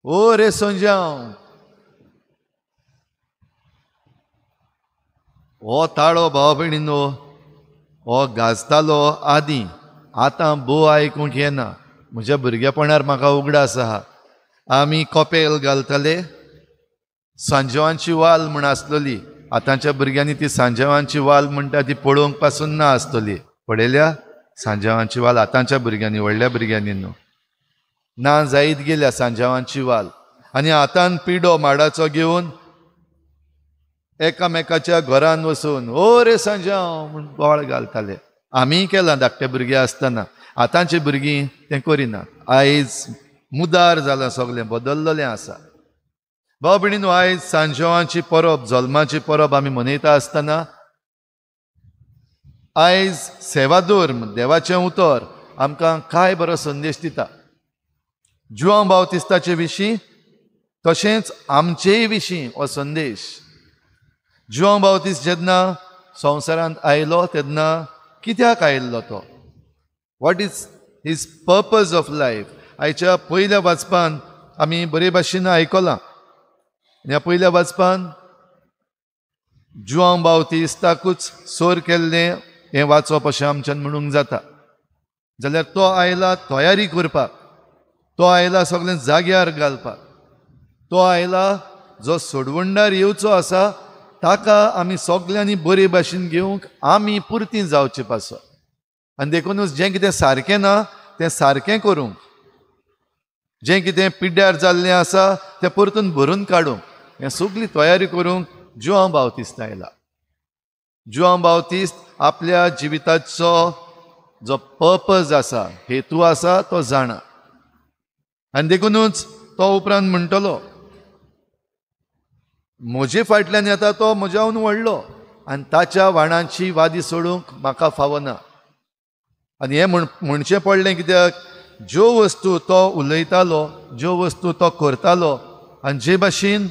ओ रे संजांव, हो ताळो भाव भयणीनो हो गाजतालो आदीं, आतां भोव आयकूंक येना. म्हज्या भुरगेपणार म्हाका उगडास आहा, आमी कपेल घालताले, सांजेवांची वाल म्हूण आसतली. आतांच्या भुरग्यांनी ती सांजेवांची वाल म्हणटा ती पळोवंक पासून ना आसतली. पळयल्या सांजेवांची वाल आतांच्या भुरग्यांनी, व्हडल्या भुरग्यांनी न्हू, ना जायत गेल्या सांजेवांची वाल. आनी हातान पिडो माडाचो घेवन एकामेकाच्या घरान वचून ओ रे सांजांव म्हूण बोवाळ घालताले. आमीय केलां धाकटे भुरगे आसतना. आतांची भुरगीं तें करिनात. आयज मुदार जालां, सगळें बदल्लेलें आसा. भाव भयणीनो, आयज सांजेवांची परब, जल्माची परब आमी मनयता आसतना आयज सेवाधर्म, देवाचें उतर आमकां काय बरो संदेश दिता जुआंव बावतिस्ताचे विशीं, तशेंच आमचेय विशीं हो संदेश. जुआंव बावतिस्त जेन्ना संवसारांत आयलो तेन्ना कित्याक आयिल्लो तो? What is his purpose of life? आयच्या पयल्या वाचपान आमी बरे भाशेन आयकलां. ह्या पयल्या वाचपान जुआंव बावतिस्ताकूच सोर केल्लें हें वाचप अशें आमच्यान म्हणूंक जाता. जाल्यार तो आयला तयारी करपाक, तो आयला सगळें जाग्यार घालपाक, तो आयला जो सोडवणदार येवचो आसा ताका आमी सगल्यांनी बरे भाशेन घेवंक आमी पुरती जावचे पासत. आनी देखूनच जें कितें सारकें ना तें सारकें करूंक, जें कितें पिड्ड्यार जाल्लें आसा तें परतून भरून काडूंक, हें सगली तयारी करूंक जुआंव बावतिस्त आयला. जुआंव बावतिस्त आपल्या जिविताचो जो पर्पज आसा, हेतू आसा तो जाणा. आनी देखूनच तो उपरांत म्हणटलो, म्हजे फाटल्यान येता तो म्हज्याहून व्हडलो आनी ताच्या वाणांची वादी सोडूंक म्हाका फावना. आनी हें म्हणचें पडलें कित्याक, ज्यो वस्तू तो उलयतालो, ज्यो वस्तू तो करतालो आनी जे भाशेन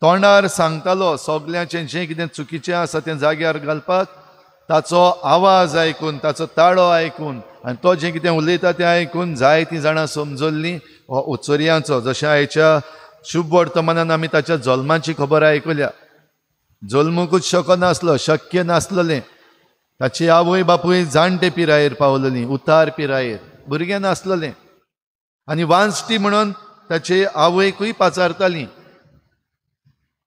तोंडार सांगतालो सगल्यांचें जें कितें चुकीचें आसा तें जाग्यार घालपाक, ताचो आवाज आयकून, ताचो ताळो आयकून आनी तो जें कितें उलयता तें आयकून जायतीं जाणां समजल्लीं हो उचोरयांचो. जशें आयच्या शुभ वर्तमानान आमी ताच्या जल्माची खबर आयकल्या. जल्मूकूच शकनासलो, शक्य नासलें. ताची आवय बापूय जाणटे पिरायेर पावलेलीं, उतार पिरायेर, भुरगें नासलेलें. आनी वांजटी म्हणून ताचे आवयकूय पाचारतालीं.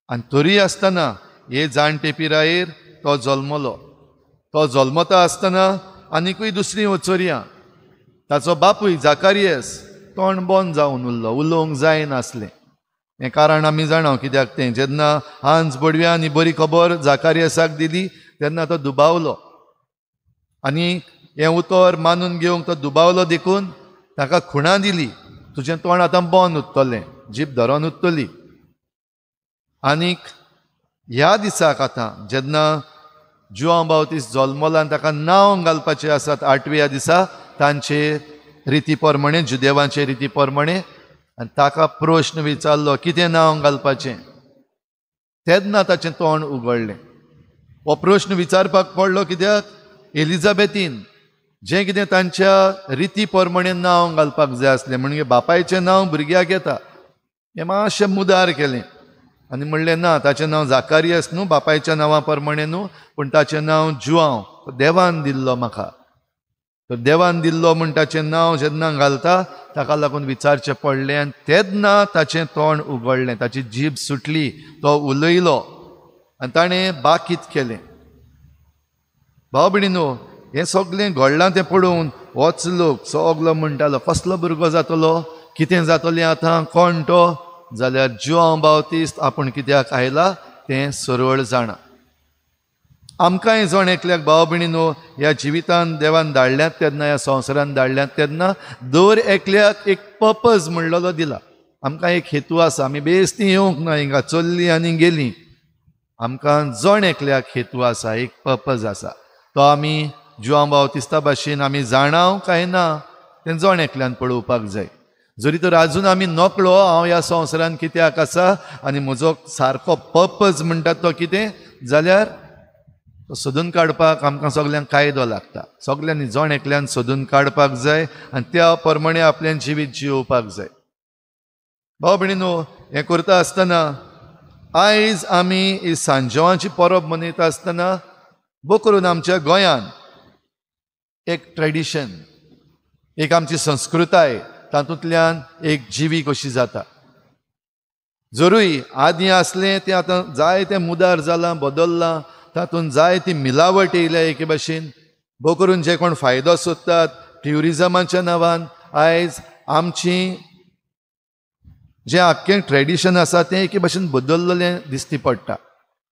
आनी तरी आसतना हे जाणटे पिरायेर तो जल्मलो. तो जल्मता आसतना आनिकूय दुसरीं वचोरयां. ताचो बापूय जाकारियस तोंड बंद जावन उरलो, उलोवंक जायनासलें. हें कारण आमी जाणा कित्याक तें. जेन्ना हांज बडव्या आनी बरी खबर जाकारियसाक दिली तेन्ना तो दुबावलो आनी हें उतर मानून घेवंक तो दुबावलो, देखून ताका खुणां दिली, तुजें तोंड आतां बंद उरतलें, जीब धरोन उरतली. आनीक ह्या दिसाक आतां जेन्ना जुआंव बावतिस्त जल्मला आनी ताका नांव घालपाचें आसात आठव्या दिसा तांचे रिती प्रमाणे, जुदेवांचे रिती प्रमाणे, आनी ताका प्रश्न विचारलो कितें नांव घालपाचें, तेन्ना ताचें तोंड उगडलें. हो प्रश्न विचारपाक पडलो कित्याक, एलिझाबेथीन जें कितें तांच्या रिती प्रमाणे नांव घालपाक जाय आसलें, म्हणजे बापायचें नांव भुरग्याक येता, हें मातशें मुदार केलें आनी म्हणलें ना, ताचें नांव जाकारियस न्हू, बापायच्या नांवा प्रमाणे न्हू, पूण ताचें नांव जुआंव, देवान दिल्लो म्हाका. तर देवान दिल्लो म्हूण ताचें नांव जेन्ना घालता ताका लागून विचारचें पडलें आनी तेन्ना ताचें तोंड उगडलें, ताची जीब सुटली, तो उलयलो आनी ताणें बाकीत केलें. भाव भयणीनो, हें सगळें घडलां तें पळोवन होच लोक सगलो म्हणटालो कसलो भुरगो जातलो, कितें जातलें आतां, कोण तो? जाल्यार जुआंव बावतिस्त आपूण कित्याक आयला तें सरळ जाणा. आमकांय जण एकल्याक भाव भयणीनो ह्या जिवितान देवान धाडल्यात तेन्ना, ह्या संवसारान धाडल्यात तेन्ना दर एकल्याक एक पर्पज म्हणलेलो दिला. आमकां एक हेतू आसा. आमी बेस्ती येवंक ना हिंगा, चल्ली आनी गेली. आमकां जण एकल्याक हेतू आसा, एक पर्पज आसा. तो आमी जुआंव बावतिस्ता भाशेन आमी जाणाव काय ना तें जण एकल्यान पळोवपाक जाय. जरी तर आजून आमी नकळो हांव ह्या संवसारान कित्याक आसा आनी म्हजो सारको पर्पज म्हणटात तो कितें, जाल्यार तो सोदून काडपाक आमकां सगल्यांक कायदो लागता. सगल्यांनी जण एकल्यान सोदून काडपाक जाय आनी त्या प्रमाणे आपल्यान जिवीत जियोवपाक जाय. भाव भयणीनो, हें करता आसतना आयज आमी ही सांजवांची परब मनयता आसतना बो करून आमच्या गोंयान एक ट्रेडिशन, एक आमची संस्कृताय तातूंतल्यान एक जिवी कशी जाता. जरूय आदीं आसलें तें आतां जायतें मुदार जालां, बदल्लां, तातूंत जायती मिलावट येयल्या एके भाशेन. भोव करून जे कोण फायदो सोदतात ट्युरिजमाच्या नांवान, आयज आमची जें आख्खें ट्रेडिशन आसा तें एके भाशेन बदल्लेलें दिसती पडटा.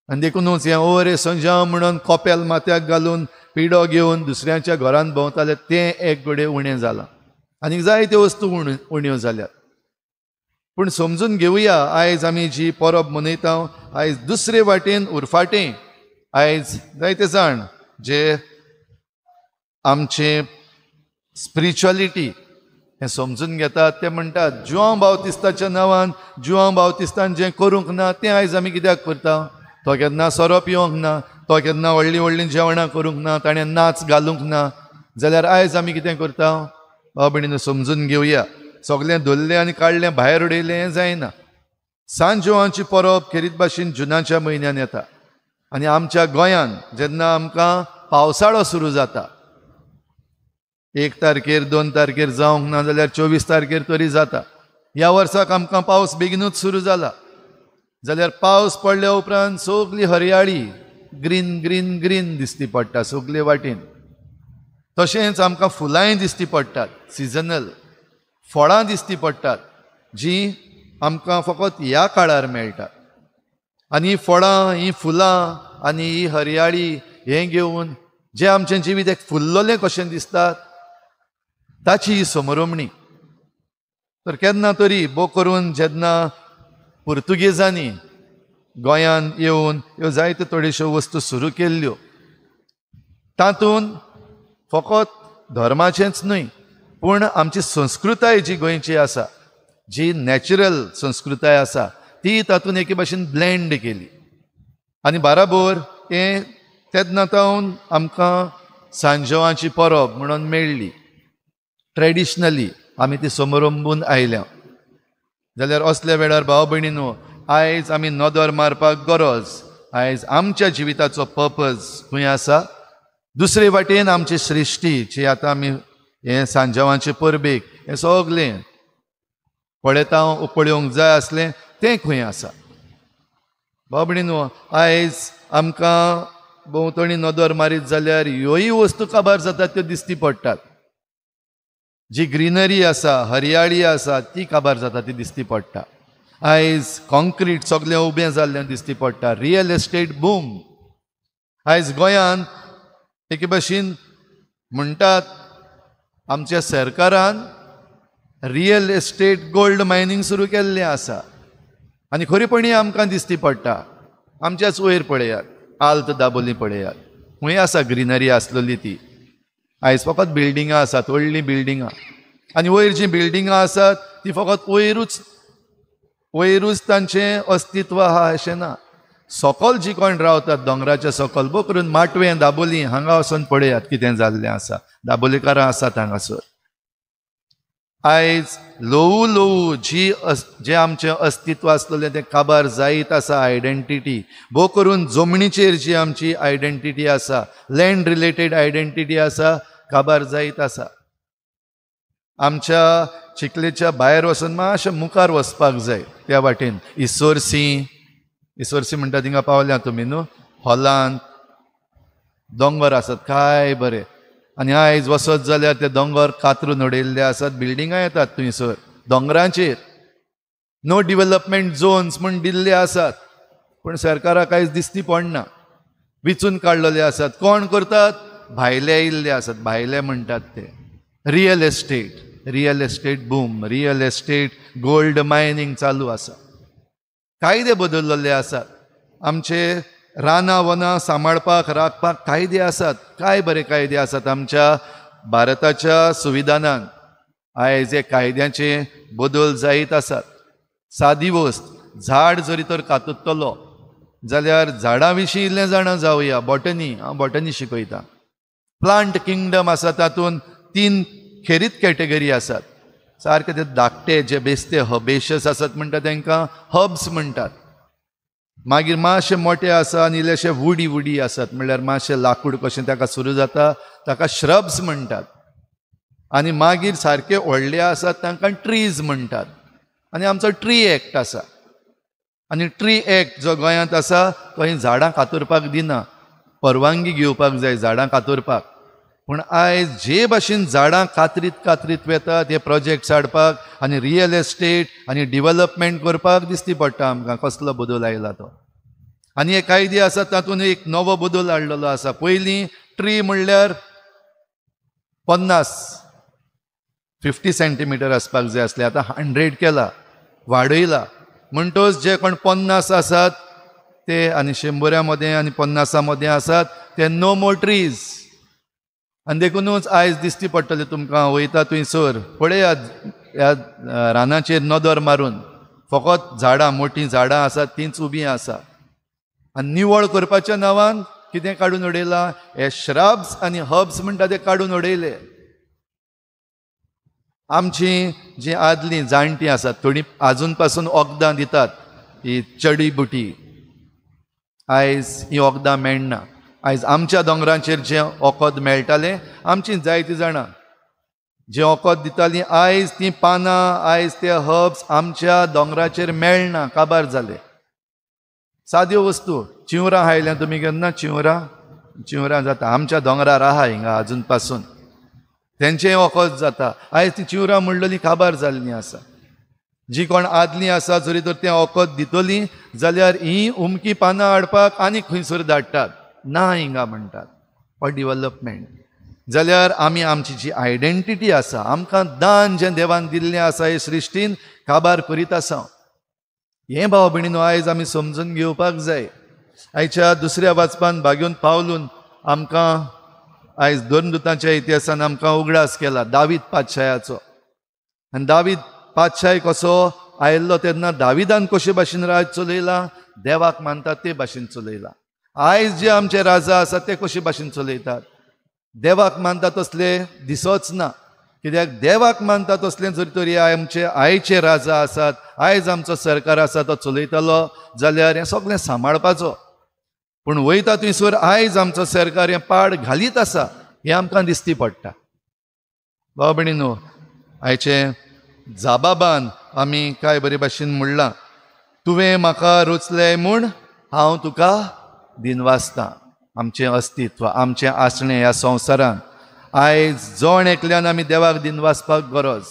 आनी देखुनूच हें ओरे संजांव म्हणून कोपेल माथ्याक घालून पिडो घेवन दुसऱ्यांच्या घरांत भोंवताले तें एक घडये उणें जालां आनी जायत्यो वस्तू उण्यो जाल्यात. पूण समजून घेवया, आयज आमी जी परब मनयता आयज दुसरे वाटेन उरफाटें आयज जायते जाण जे आमचें स्पिरिच्युअलिटी हें समजून घेतात ते म्हणटात जुआंव बावतिस्ताच्या नांवान जुआंव बावतिस्तान जें करूंक ना तें आयज आमी कित्याक करता? तो केन्ना सोरो पिवंक ना, तो केन्ना व्हडलीं व्हडलीं जेवणां करूंक ना, ताणें नाच घालूंक ना, जाल्यार आयज आमी कितें करता? भाव भयणीनो, समजून घेवया, सगळें धरलें आनी काडलें भायर उडयलें हें जायना. सांजवांची परब खेरीत भाशेन जुनाच्या म्हयन्यान येता आनी आमच्या गोंयान जेन्ना आमकां पावसाळो सुरू जाता, 1 तारखेर 2 तारखेर जावंक ना जाल्यार 24 तारखेर तरी जाता. ह्या वर्साक आमकां पावस बेगिनूच सुरू जाला, जाल्यार पावस पडल्या उपरांत सगली हरयाळी ग्रीन ग्रीन ग्रीन दिसती पडटा सगले वाटेन. तशेंच आमकां फुलांय दिसती पडटात, सिजनल फळां दिसती पडटात जीं आमकां फकत ह्या काळार मेळटात. आनी ही फळां, ही फुलां आनी ही हरयाळी हें घेवन जें आमचें जिवीत एक फुल्लोलें कशें दिसता ताची ही समरोमणी. तर केन्ना तरी बो करून जेन्ना पुर्तुगेजांनी गोंयांत येवन ह्यो जायत्यो थोड्योश्यो वस्तू सुरू केल्ल्यो, तातूंत फकत धर्माचेंच न्हय पूण आमची संस्कृताय जी गोंयची आसा, जी नॅचरल संस्कृताय आसा ती तातूंत एके भाशेन ब्लेंड केली आनी बाराबोर हें तेन्ना तावन आमकां सांजवांची परब म्हणून मेळ्ळी. ट्रेडिशनली आमी ती समरंबून आयल्या. जाल्यार असल्या वेळार भाव भयणीनो, आयज आमी नदर मारपाक गरज, आयज आमच्या जिविताचो पर्पज खंय आसा? दुसरे वाटेन आमची सृश्टी जी आतां आमी हें सांजवांचे परबेक हें सगलें पळयता, पळोवंक जाय आसलें तें खंय आसा? भाव भयणीनो, आयज आमकां भोंवतणी नदर मारीत जाल्यार ह्योय वस्तू काबार जातात त्यो दिसती पडटात. जी ग्रिनरी आसा, हरयाळी आसा ती काबार जाता ती दिसती पडटा. आयज कॉन्क्रीट सगळें उबें जाल्लें दिसती पडटा, रियल एस्टेट बूम. आयज गोंयांत एके भाशेन म्हणटात आमच्या सरकारान रियल एस्टेट गोल्ड मायनींग सुरू केल्लें आसा आनी खरेपणी आमकां दिसती पडटा. आमच्याच वयर पळयात, आल्त दाबोली पळयात, खंय आसा ग्रिनरी आसलेली ती? आयज फकत बिल्डिंगां आसात, व्हडलीं बिल्डिंगां, आनी वयर जीं बिल्डिंगां आसात ती फकत वयरूच वयरूच तांचें अस्तित्व आहा अशें ना. सकल जी कोण रावतात दोंगराच्या सकल, बो करून माटवें दाबोली हांगा वचून पळयात कितें जाल्लें आसा, दाबोलीकारां आसात हांगासर. आयज ल्हवू ल्हवू जी जें आमचें अस्तित्व आसलेलें तें काबार जायत आसा. आयडेंटिटी भोव करून जमनीचेर जी आमची आयडेंटिटी आसा, लँड रिलेटेड आयडेंटिटी आसा, काबार जायत आसा. आमच्या चिखलेच्या भायर वचून मातशें मुखार वचपाक जाय त्या वाटेन. इसोरसी, इसोरसी म्हणटा थिंगा पावल्या तुमी न्हू, हॉलांत दोंगर आसात काय बरें, आनी आयज वचत जाल्यार ते दोंगर कातरून उडयल्ले आसात, बिल्डिंगां येतात थंयसर दोंगरांचेर. नो डिवेलपमेंट झोन्स म्हूण दिल्ले आसात, पूण सरकाराक आयज दिसती पडना, विचून काडलेले आसात. कोण करतात? भायले येयल्ले आसात, भायले म्हणटात ते. Real estate, real estate boom, real estate gold mining चालू आसा. कायदे बदललेले आसात, आमचे रानां वनां सांबाळपाक राखपाक कायदे आसात, काय बरे कायदे आसात आमच्या भारताच्या संविधानान. आयज हे कायद्याचे बदल जायत आसात. सादी वस्त, झाड जरी तर काततलो जाल्यार झाडां विशीं इल्लें जाणा जावया. बॉटनी, हांव बॉटनी शिकयतां. प्लांट किंगडम आसा, तातूंत 3 खेरीत कॅटेगरी आसात. सारके ते धाकटे जे बेस्ते हबेशस आसात म्हणटा तांकां हब्स म्हणटात. मागीर मातशे मोटे आसा आनी इल्लेशे वुडी वुडी आसात, म्हणल्यार मातशें लाकूड कशें ताका सुरू जाता, ताका श्रब्स म्हणटात. आनी मागीर सारके व्हडले आसात तांकां ट्रीज म्हणटात. आनी आमचो ट्री एक्ट आसा, आनी ट्री एक्ट जो गोंयांत आसा तो हीं झाडां कातरपाक दिना, परवानगी घेवपाक जाय झाडां कातरपाक. पूण आयज जे भाशेन झाडां कातरीत कातरीत वेतात हे प्रोजेक्ट्स हाडपाक आनी रियल एस्टेट आनी डिवलपमेंट करपाक दिसती पडटा आमकां कसलो बदल आयला तो. आनी हे कायदे आसात तातूंत एक नवो बदल हाडलेलो आसा. पयलीं ट्री म्हणल्यार 50 सेंटीमिटर आसपाक जाय आसले, आतां 100 केला, वाडयला. म्हणटच जे कोण 50 आसात ते आनी 100 मदें आनी 50 मदें आसात ते नो मोर ट्रीज. आनी देखुनूच आयज दिसती पडटलें तुमकां वयता थंयसर पळयात ह्या रानाचेर नदर मारून, फकत झाडां मोटीं झाडां आसात तींच उबीं आसा. आनी निवळ करपाच्या नांवान कितें काडून उडयलां, हे श्रब्स आनी हब्स म्हणटा ते काडून उडयले. आमची जी आदलीं जाणटीं आसात थोडीं आजून पासून वखदां दितात, ही चडी बुटी आयज ही वखदां मेळना. आयज आमच्या दोंगरांचेर जें वखद मेळटालें आमचीं जायतीं जाणां जें वखद दितालीं, आयज तीं पानां आयज ते हब्स आमच्या दोंगराचेर मेळना, काबार जाले. साद्यो वस्तू चिंवरां खायल्या तुमी केन्ना? चिंवरां चिंवरां जाता आमच्या दोंगरार आहा हिंगा आजून पासून, तेंचें वखद जाता. आयज ती चिंवरां म्हणलेलीं काबार जाल्लीं आसा. जी कोण आदलीं आसा जरी तर तें वखद दितलीं जाल्यार हीं उमकी पानां हाडपाक आनी खंयसर धाडटात, ना हिंगा म्हणटात फॉर डिवलपमेंट. जाल्यार आमी आमची जी आयडेंटिटी आसा, आमकां दान जें देवान दिल्लें आसा हे सृश्टीन काबार करीत आसा. हें भाव भयणीनो आयज आमी समजून घेवपाक जाय. आयच्या दुसऱ्या वाचपान भाग्योन पावलून आमकां आयज धर्मदूतांच्या इतिहासान आमकां उगडास केला दावीद पातशायाचो. आनी दावीद पातशाय कसो आयिल्लो तेन्ना दाविदान कशे भाशेन राज चलयला, देवाक मानतात ते भाशेन चलयला. आयज जे आमचे राजा आसात ते कशे भाशेन चलयतात, देवाक मानता तसले दिसोच ना. कित्याक देवाक मानता तसलें जर तरी आमचे आयचे राजा आसात, आयज आमचो सरकार आसा तो चलयतलो जाल्यार हें सगळें सांबाळपाचो. पूण वयता थंयसर आयज आमचो सरकार हें पाड घालीत आसा हें आमकां दिसती पडटा. भाव भयणीनो आयचे जाबाबान आमी काय बरे भाशेन म्हणलां, तुवें म्हाका रचलें म्हूण हांव तुका दिनवासता. आमचें अस्तित्व, आमचें आसणें ह्या संवसारान आयज जण एकल्यान आमी देवाक दिनवासपाक गरज.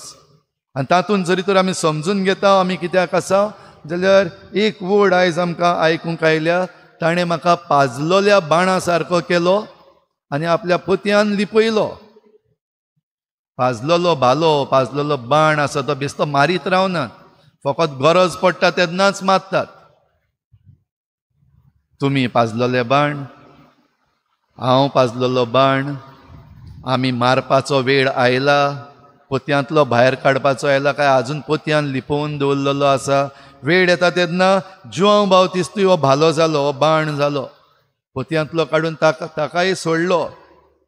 आनी तातूंत जरी तर आमी समजून घेता आमी कित्याक आसा जाल्यार एक वर्ड आयज आमकां आयकूंक आयल्या, ताणें म्हाका पाजलोल्या बाणा सारको केलो आनी आपल्या पोतयान लिपयलो. पाजलोलो भालो, पाजलोलो बाण आसा तो बेस्तो मारीत रावनात, फकत गरज पडटा तेन्नाच मारतात. तुमी पाजलोले बाण, हांव पाजलोलो बाण, आमी मारपाचो वेळ आयला, पोतयांतलो भायर काडपाचो आयला काय आजून पोतयान लिपोवन दवरलेलो आसा. वेळ येता तेन्ना जुआंव बावतिस्तूय हो भालो जालो, हो बाण जालो, पोतयांतलो काडून ताकाय सोडलो.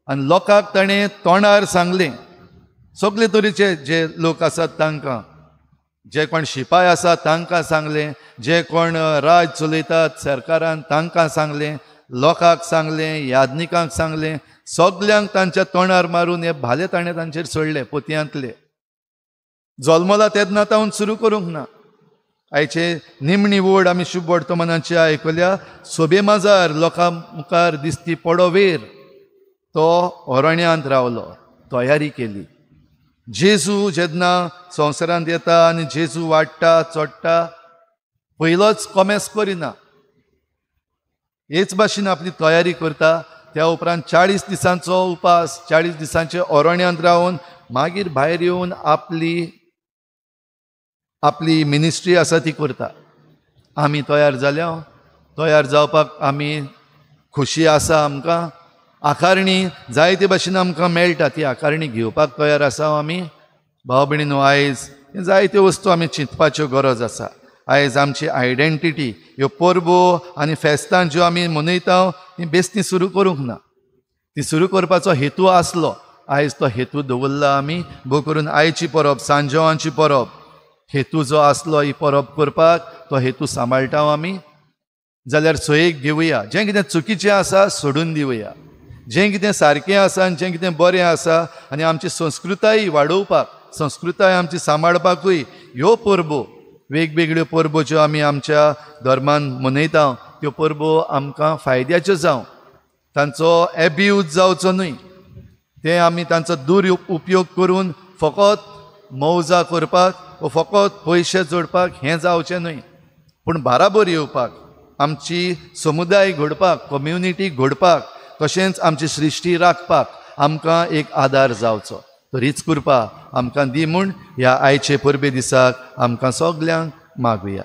आनी लोकांक ताणें तोंडार सांगलें, सगळे तरेचे जे लोक आसात तांकां, जे कोण शिपाय आसात तांकां सांगलें, जे कोण राज चलयतात सरकारान तांकां सांगलें, लोकांक सांगलें, याज्ञिकांक सांगलें, सगल्यांक तांच्या तोंडार मारून हे भाले ताणें तांचेर सोडले पोतयांतले. जल्मला तेन्ना तावन सुरू करूंक ना. आयचे निमणी वोड आमी शुभ वर्तमानाची आयकल्या, सोबे माजार लोकां मुखार दिसती पडो वेर तो अरण्यांत रावलो, तयारी केली. जेजू जेन्ना संवसारांत येता आनी जेजू वाडटा चडटा, पयलोच कोमेस करिना, हेच भाशेन आपली तयारी करता. त्या उपरांत 40 दिसांचो उपास, 40 दिसांचे अरण्यांत रावन मागीर भायर येवन आपली आपली मिनिस्ट्री आसा ती करता. आमी तयार जाल्या, तयार जावपाक आमी खोशी आसा. आमकां आकारणी जायते भाशेन आमकां मेळटा, ती आकारणी घेवपाक तयार आसा आमी. भाव भयणीनो आयज जायत्यो वस्तू आमी चिंतपाच्यो गरज आसा. आयज आमची आयडेंटिटी ह्यो परबो आनी फेस्तां ज्यो आमी मनयता ती बेस्ती सुरू करूंक ना. ती सुरू करपाचो हेतू आसलो, आयज तो हेतू दवरला आमी, भोव करून आयची परब सांजवांची परब, हेतू जो आसलो ही परब करपाक तो हेतू सांबाळटा आमी जाल्यार सोयेक घेवया। जें कितें चुकीचें आसा सोडून दिवया, जें कितें सारकें आसा आनी जें कितें बरें आसा आनी आमची संस्कृताय वाडोवपाक, संस्कृताय आमची सांबाळपाकूय ह्यो परबो, वेगवेगळ्यो परबो ज्यो आमी आमच्या धर्मान मनयता त्यो परबो आमकां फायद्याच्यो जावं, तांचो एब्यूज जावचो न्हय, ते आमी तांचो दुरुपयोग करून फकत मौजा करपाक वा फकत पयशे जोडपाक हें जावचें न्हय, पूण बाराबर येवपाक, आमची समुदाय घडपाक, कम्युनिटी घडपाक, तशेंच आमची सृश्टी राखपाक आमकां एक आदार जावचो। तर हीच कृपा आमकां दी म्हूण ह्या आयचे परबे दिसाक आमकां सगल्यांक मागुया।